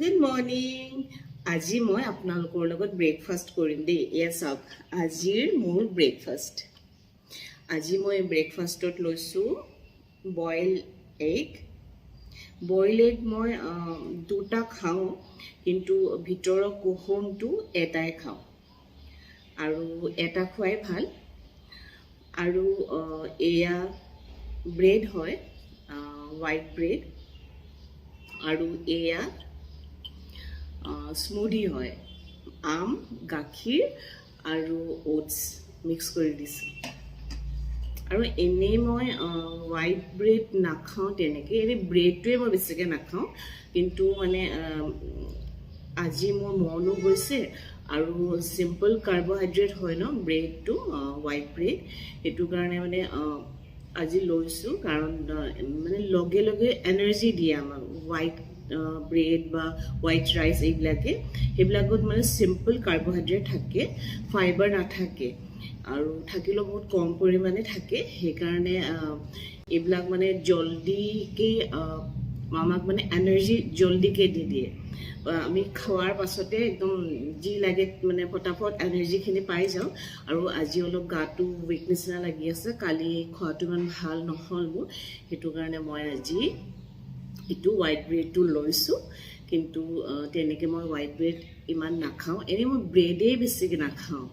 Good morning. আজি মই আপোনালোকৰ লগত ব্ৰেকফাষ্ট কৰিম দেই। এয়া চাওক, আজিৰ মোৰ ব্ৰেকফাষ্ট। আজি মই ব্ৰেকফাষ্টত লৈছোঁ বইল এগ। বইল এগ মই দুটা খাওঁ, কিন্তু ভিতৰৰ কুহুমটো এটাই খাওঁ আৰু এটা খোৱাই ভাল। আৰু এয়া ব্ৰেড হয়, হোৱাইট ব্ৰেড। আৰু এয়া স্মুদি হয়, আম, গাখীৰ আৰু অ'টছ মিক্স কৰি দিছোঁ। আৰু এনেই মই হোৱাইট ব্ৰেড নাখাওঁ তেনেকৈ, এনেই ব্ৰেডটোৱে মই বেছিকৈ নাখাওঁ। কিন্তু মানে আজি মোৰ মনো গৈছে আৰু চিম্পল কাৰ্বহাইড্ৰেট হয় ন ব্ৰেডটো, হোৱাইট ব্ৰেড, সেইটো কাৰণে মানে আজি লৈছোঁ। কাৰণ মানে লগে লগে এনাৰ্জি দিয়ে আমাক হোৱাইট ব্ৰেড বা হোৱাইট ৰাইচ এইবিলাকে। সেইবিলাকত মানে চিম্পল কাৰ্বহাইড্ৰেট থাকে, ফাইবাৰ নাথাকে আৰু থাকিলেও বহুত কম পৰিমাণে থাকে। সেইকাৰণে এইবিলাক মানে জল্দিকৈ আমাক মানে এনাৰ্জি জল্দিকৈ দি দিয়ে। আমি খোৱাৰ পাছতে একদম যি লাগে মানে ফটাফট এনাৰ্জিখিনি পাই যাওঁ। আৰু আজি অলপ গাটো উইক নিচিনা লাগি আছে, কালি খোৱাটো ইমান ভাল নহ'ল মোৰ, সেইটো কাৰণে মই আজি এইটো হোৱাইট ব্ৰেডটো লৈছোঁ। কিন্তু তেনেকৈ মই হোৱাইট ব্ৰেড ইমান নাখাওঁ, এনেই মই ব্ৰেডেই বেছিকৈ নাখাওঁ।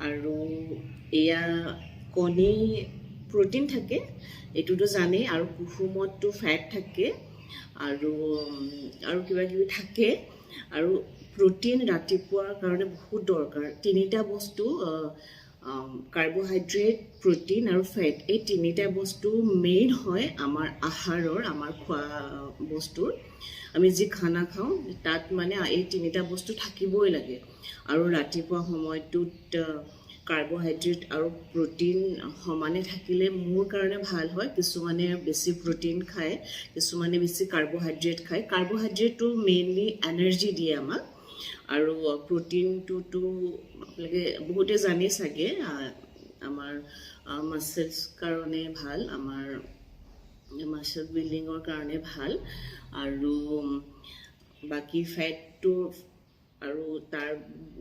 আৰু এয়া কণী, প্ৰ'টিন থাকে, এইটোতো জানেই। আৰু কুহুমতটো ফেট থাকে আৰু কিবা কিবি থাকে। আৰু প্ৰ'টিন ৰাতিপুৱাৰ কাৰণে বহুত দৰকাৰ। তিনিটা বস্তু, কাৰ্বহাইড্ৰেট, প্ৰ'টিন আৰু ফেট, এই তিনিটা বস্তু মেইন হয় আমাৰ আহাৰৰ, আমাৰ খোৱা বস্তুৰ। আমি যি খানা খাওঁ, তাত মানে এই তিনিটা বস্তু থাকিবই লাগে। আৰু ৰাতিপুৱা সময়টোত কাৰ্বহাইড্ৰেট আৰু প্ৰ'টিন সমানে থাকিলে মোৰ কাৰণে ভাল হয়। কিছুমানে বেছি প্ৰ'টিন খায়, কিছুমানে বেছি কাৰ্বহাইড্ৰেট খায়। কাৰ্বহাইড্ৰেটটো মেইনলি এনাৰ্জি দিয়ে আমাক আৰু প্ৰ'টিনটোতো আপোনালোকে বহুতে জানেই চাগে, আমাৰ মাছেলছ কাৰণে ভাল, আমাৰ মাছল বিল্ডিঙৰ কাৰণে ভাল। আৰু বাকী ফেটটো আৰু তাৰ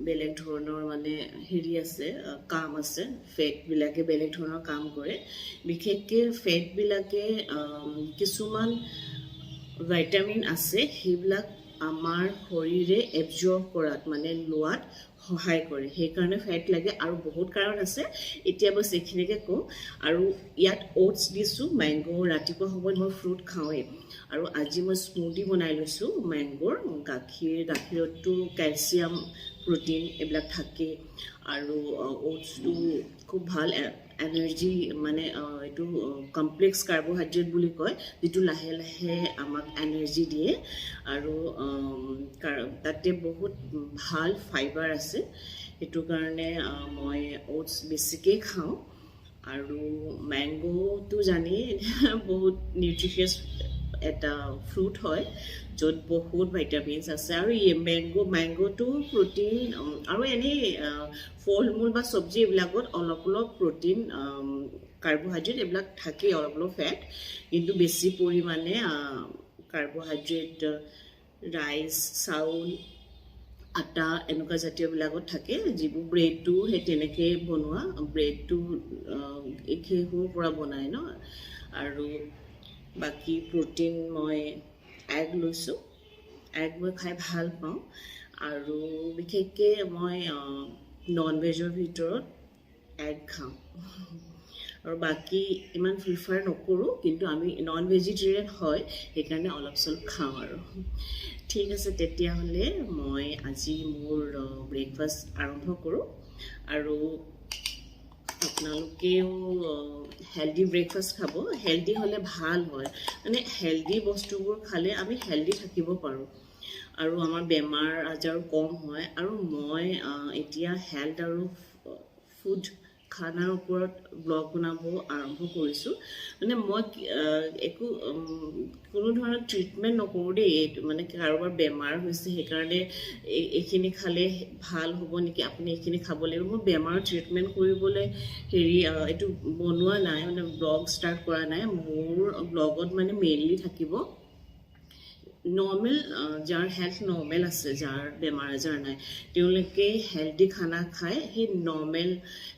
বেলেগ ধৰণৰ মানে হেৰি আছে, কাম আছে। ফেটবিলাকে বেলেগ ধৰণৰ কাম কৰে। বিশেষকৈ ফেটবিলাকে কিছুমান ভাইটামিন আছে, সেইবিলাক আমাৰ শৰীৰে এবজৰ্ব কৰাত মানে লোৱাত সহায় কৰে, সেইকাৰণে ফেট লাগে। আৰু বহুত কাৰণ আছে, এতিয়া বছ এইখিনিকে কওঁ। আৰু ইয়াত অ'টছ দিছোঁ, মেংগ'। ৰাতিপুৱা সময়ত মই ফ্ৰুট খাওঁৱেই। আৰু আজি মই স্মুদি বনাই লৈছোঁ মেংগ'ৰ, গাখীৰ। গাখীৰততো কেলছিয়াম, প্ৰ'টিন এইবিলাক থাকেই। আৰু অ'টছটো খুব ভাল এনাৰ্জি, মানে এইটো কমপ্লেক্স কাৰ্বহাইড্ৰেট বুলি কয়, যিটো লাহে লাহে আমাক এনাৰ্জি দিয়ে। আৰু তাতে বহুত ভাল ফাইবাৰ আছে, সেইটো কাৰণে মই অ'টছ বেছিকৈ খাওঁ। আৰু মেংগ'টো জানেই, বহুত নিউট্ৰিচিয়াছ এটা ফ্ৰুট হয়, য'ত বহুত ভাইটামিনছ আছে। আৰু মেংগ'টো প্ৰ'টিন আৰু এনেই ফল মূল বা চব্জি এইবিলাকত অলপ অলপ প্ৰ'টিন, কাৰ্বহাইড্ৰেট এইবিলাক থাকেই, অলপ অলপ ফেট, কিন্তু বেছি পৰিমাণে কাৰ্বহাইড্ৰেট ৰাইচ, চাউল, আটা এনেকুৱা জাতীয়বিলাকত থাকে। যিবোৰ ব্ৰেডটো সেই তেনেকেই বনোৱা, ব্ৰেডটো এই ঘেঁহুৰ পৰা বনায় ন। আৰু বাকী প্ৰ'টিন মই এগ লৈছোঁ। এগ মই খাই ভাল পাওঁ আৰু বিশেষকৈ মই নন ভেজৰ ভিতৰত এগ খাওঁ আৰু বাকী ইমান প্ৰিফাৰ নকৰোঁ। কিন্তু আমি নন ভেজিটেৰিয়ান হয়, সেইকাৰণে অলপ চলপ খাওঁ। আৰু ঠিক আছে, তেতিয়াহ'লে মই আজি মোৰ ব্ৰেকফাষ্ট আৰম্ভ কৰোঁ। আৰু আপোনালোকেও হেল্ডি ব্ৰেকফাষ্ট খাব। হেল্ডি হ'লে ভাল হয়, মানে হেল্ডি বস্তুবোৰ খালে আমি হেল্ডি থাকিব পাৰোঁ আৰু আমাৰ বেমাৰ আজাৰো কম হয়। আৰু মই এতিয়া হেল্থ আৰু ফুড, খানাৰ ওপৰত ব্লগ বনাব আৰম্ভ কৰিছোঁ। মানে মই একো কোনো ধৰণৰ ট্ৰিটমেণ্ট নকৰোঁ দেই। এইটো মানে কাৰোবাৰ বেমাৰ হৈছে, সেইকাৰণে এইখিনি খালে ভাল হ'ব নেকি, আপুনি এইখিনি খাব লাগিব, মই বেমাৰৰ ট্ৰিটমেণ্ট কৰিবলৈ হেৰি এইটো বনোৱা নাই, মানে ব্লগ ষ্টাৰ্ট কৰা নাই। মোৰ ব্লগত মানে মেইনলি থাকিব নৰ্মেল, যাৰ হেল্থ নৰ্মেল আছে, যাৰ বেমাৰ আজাৰ নাই, তেওঁলোকে হেল্ডি খানা খায়। সেই নৰ্মেল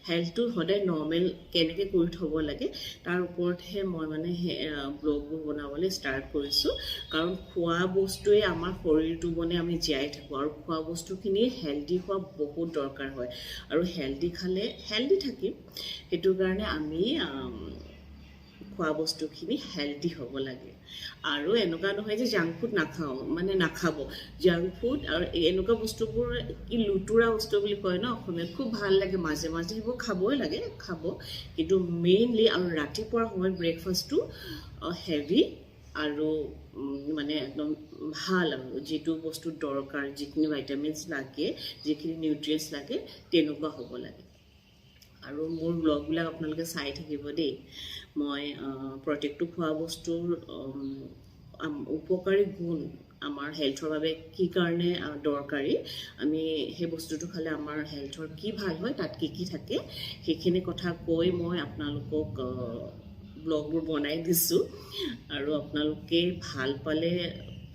হেল্থটো সদায় নৰ্মেল কেনেকৈ কৰি থ'ব লাগে, তাৰ ওপৰতহে মই মানে সেই ব্লগবোৰ বনাবলৈ ষ্টাৰ্ট কৰিছোঁ। কাৰণ খোৱা বস্তুৱে আমাৰ শৰীৰটো মানে আমি জীয়াই থাকোঁ আৰু খোৱা বস্তুখিনি হেল্ডি হোৱা বহুত দৰকাৰ হয় আৰু হেল্ডি খালে হেল্ডি থাকিম। সেইটো কাৰণে আমি খোৱা বস্তুখিনি হেল্ডি হ'ব লাগে। আৰু এনেকুৱা নহয় যে জাংক ফুড নাখাওঁ, মানে নাখাব জাংক ফুড আৰু এনেকুৱা বস্তুবোৰ, কি লুতুৰা বস্তু বুলি কয় ন অসমীয়াত, খুব ভাল লাগে মাজে মাজে, সেইবোৰ খাবই লাগে, খাব। কিন্তু মেইনলি আৰু ৰাতিপুৱাৰ সময়ত ব্ৰেকফাষ্টটো হেভি আৰু মানে একদম ভাল আৰু যিটো বস্তু দৰকাৰ, যিখিনি ভাইটামিনছ লাগে, যিখিনি নিউট্ৰিয়েণ্টছ লাগে, তেনেকুৱা হ'ব লাগে। আৰু মোৰ ব্লগবিলাক আপোনালোকে চাই থাকিব দেই। মই প্ৰত্যেকটো খোৱা বস্তুৰ উপকাৰী গুণ, আমাৰ হেল্থৰ বাবে কি কাৰণে দৰকাৰী, আমি সেই বস্তুটো খালে আমাৰ হেল্থৰ কি ভাল হয়, তাত কি কি থাকে, সেইখিনি কথা কৈ মই আপোনালোকক ব্লগবোৰ বনাই দিছোঁ। আৰু আপোনালোকে ভাল পালে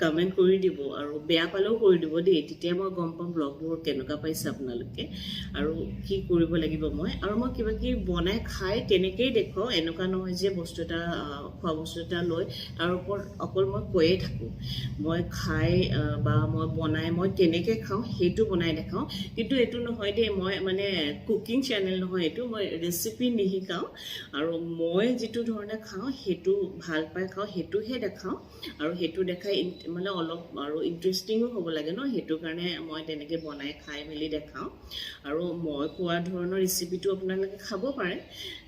কমেণ্ট কৰি দিব আৰু বেয়া পালেও কৰি দিব দেই। তেতিয়া মই গম পাম ব্লগবোৰ কেনেকুৱা পাইছে আপোনালোকে আৰু কি কৰিব লাগিব মই। আৰু মই কিবা কিবি বনাই খাই তেনেকেই দেখুৱাওঁ। এনেকুৱা নহয় যে বস্তু এটা, খোৱা বস্তু এটা লৈ তাৰ ওপৰত অকল মই কৈয়ে থাকোঁ। মই খাই বা মই বনাই মই কেনেকৈ খাওঁ, সেইটো বনাই দেখাওঁ। কিন্তু এইটো নহয় দেই, মই মানে কুকিং চেনেল নহয় এইটো, মই ৰেচিপি নিশিকাওঁ। আৰু মই যিটো ধৰণে খাওঁ, সেইটো ভাল পাই খাওঁ, সেইটোহে দেখাওঁ। আৰু সেইটো দেখাই মানে অলপ আৰু ইণ্টাৰেষ্টিঙো হ'ব লাগে ন, সেইটো কাৰণে মই তেনেকৈ বনাই খাই মেলি দেখাওঁ। আৰু মই কোৱা ধৰণৰ ৰেচিপিটো আপোনালোকে খাব পাৰে,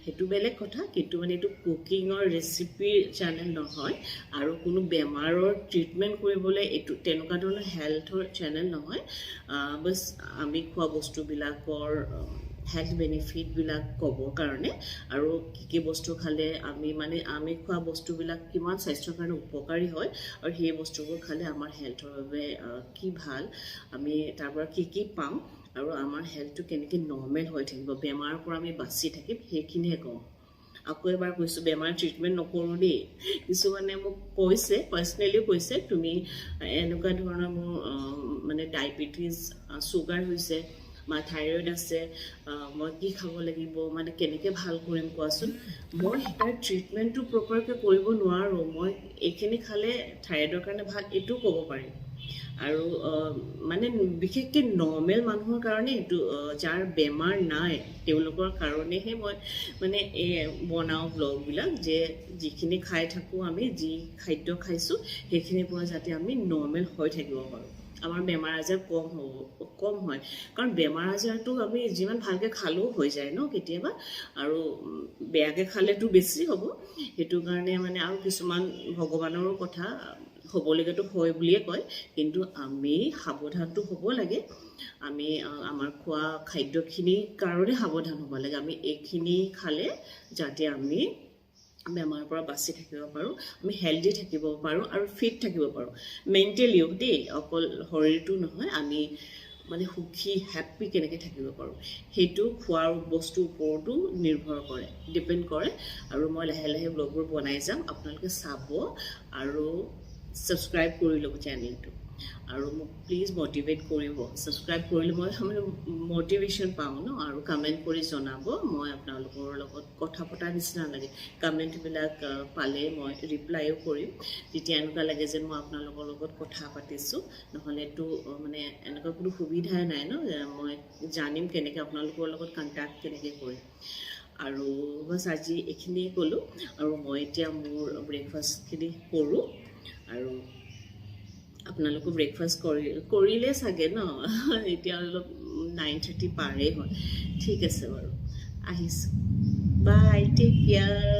সেইটো বেলেগ কথা। কিন্তু মানে এইটো কুকিঙৰ ৰেচিপিৰ চেনেল নহয় আৰু কোনো বেমাৰৰ ট্ৰিটমেণ্ট কৰিবলৈ এইটো তেনেকুৱা ধৰণৰ হেল্থৰ চেনেল নহয়। বছ আমি খোৱা বস্তুবিলাকৰ হেল্থ বেনিফিটবিলাক ক'বৰ কাৰণে আৰু কি কি বস্তু খালে আমি মানে আমি খোৱা বস্তুবিলাক কিমান স্বাস্থ্যৰ কাৰণে উপকাৰী হয় আৰু সেই বস্তুবোৰ খালে আমাৰ হেল্থৰ বাবে কি ভাল, আমি তাৰ পৰা কি কি পাওঁ আৰু আমাৰ হেল্থটো কেনেকৈ নৰ্মেল হৈ থাকিব, বেমাৰৰ পৰা আমি বাচি থাকিম, সেইখিনিয়ে কওঁ। আকৌ এবাৰ কৈছোঁ, বেমাৰ ট্ৰিটমেণ্ট নকৰোঁ দেই। কিছুমানে মোক কৈছে, পাৰ্চনেলিও কৈছে, তুমি এনেকুৱা ধৰণৰ, মোৰ মানে ডায়েবেটিছ, চুগাৰ হৈছে বা থাইৰইড আছে, মই কি খাব লাগিব, মানে কেনেকৈ ভাল কৰিম কোৱাচোন। মই তাৰ ট্ৰিটমেণ্টটো প্ৰপাৰকৈ কৰিব নোৱাৰোঁ। মই এইখিনি খালে থাইৰইডৰ কাৰণে ভাল, এইটোও ক'ব পাৰিম। আৰু মানে বিশেষকৈ নৰ্মেল মানুহৰ কাৰণে এইটো, যাৰ বেমাৰ নাই তেওঁলোকৰ কাৰণেহে মই মানে এই বনাওঁ ব্লগবিলাক, যে যিখিনি খাই থাকোঁ, আমি যি খাদ্য খাইছোঁ, সেইখিনিৰ পৰা যাতে আমি নৰ্মেল হৈ থাকিব পাৰোঁ, আমাৰ বেমাৰ আজাৰ কম হ'ব, কম হয়। কাৰণ বেমাৰ আজাৰটো আমি যিমান ভালকৈ খালেও হৈ যায় ন কেতিয়াবা, আৰু বেয়াকৈ খালেতো বেছি হ'ব। সেইটো কাৰণে মানে আৰু কিছুমান ভগৱানৰো কথা, হ'বলগীয়াটো হয় বুলিয়ে কয়, কিন্তু আমি সাৱধানটো হ'ব লাগে। আমি আমাৰ খোৱা খাদ্যখিনিৰ কাৰণে সাৱধান হ'ব লাগে। আমি এইখিনি খালে যাতে আমি বেমাৰৰ পৰা বাচি থাকিব পাৰোঁ, আমি হেল্ডি থাকিব পাৰোঁ আৰু ফিট থাকিব পাৰোঁ মেণ্টেলিও দেই, অকল শৰীৰটো নহয়, আমি মানে সুখী, হেপ্পী কেনেকৈ থাকিব পাৰোঁ, সেইটো খোৱাৰ বস্তুৰ ওপৰতো নিৰ্ভৰ কৰে, ডিপেণ্ড কৰে। আৰু মই লাহে লাহে ব্লগবোৰ বনাই যাম, আপোনালোকে চাব আৰু ছাবস্ক্ৰাইব কৰি ল'ব চেনেলটো আৰু মোক প্লিজ মটিভেট কৰিব। ছাবস্ক্ৰাইব কৰিলে মই মানে মটিভেশ্যন পাওঁ ন। আৰু কমেণ্ট কৰি জনাব, মই আপোনালোকৰ লগত কথা পতাৰ নিচিনা লাগে। কমেণ্টবিলাক পালে মই ৰিপ্লাইও কৰিম। তেতিয়া এনেকুৱা লাগে যেন মই আপোনালোকৰ লগত কথা পাতিছোঁ। নহ'লেতো মানে এনেকুৱা কোনো সুবিধাই নাই ন, মই জানিম কেনেকৈ, আপোনালোকৰ লগত কণ্টেক্ট কেনেকৈ কৰিম। আৰু বছ আজি এইখিনিয়ে ক'লোঁ আৰু মই এতিয়া মোৰ ব্ৰেকফাষ্টখিনি কৰোঁ। আৰু আপোনালোকো ব্ৰেকফাষ্ট কৰিলে চাগে ন? এতিয়া অলপ 9:30 পাৰেই হ'ল। ঠিক আছে বাৰু, আহিছোঁ। Bye, take care.